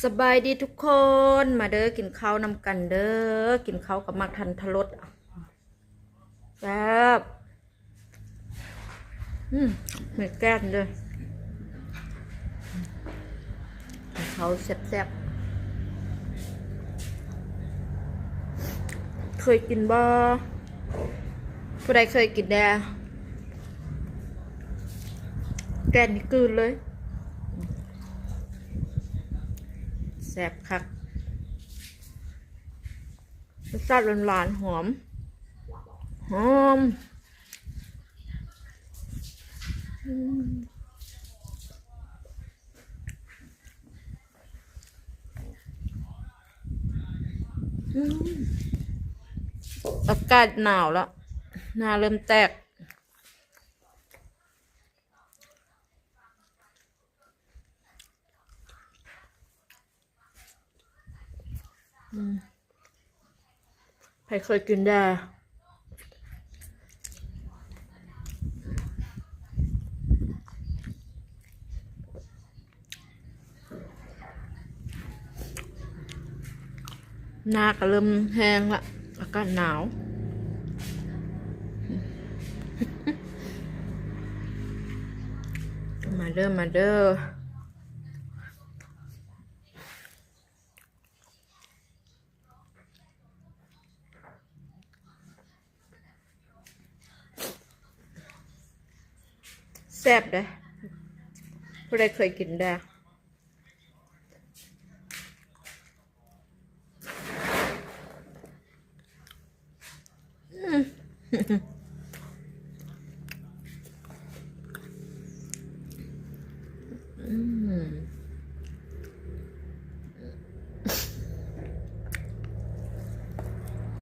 ສະບາຍດີທຸກຄົນ ມາເດີ ກິນເຂົ້ານຳກັນເດີ ກິນເຂົ້າກັບໝາກທັນທະລົດ ແຊບ ອືມ ມີແກ້ມເດີ ເຂົ້າແຊບໆ ເຄີຍກິນບໍ່? ຜູ້ໃດເຄີຍກິນແດ່? ແກ່ນນີ້ກືນເລີຍ ແຊບຄັກ ລົດຊາດຫວານໆ ຫອມ ຫອມ ອືມ ອືມ ອາກາດໜາວແລ້ວ ໜ້າເລີ່ມແຕກ ອືມ ໃຜເຄີຍກິນແດ່? ໜ້າກໍເລີ່ມແຫ້ງລະ ອາກາດໜາວ ມາເດີ ມາເດີ. ແຊບເດ້ ຜູ້ໃດເຄີຍກິນແດ່? ອືມ.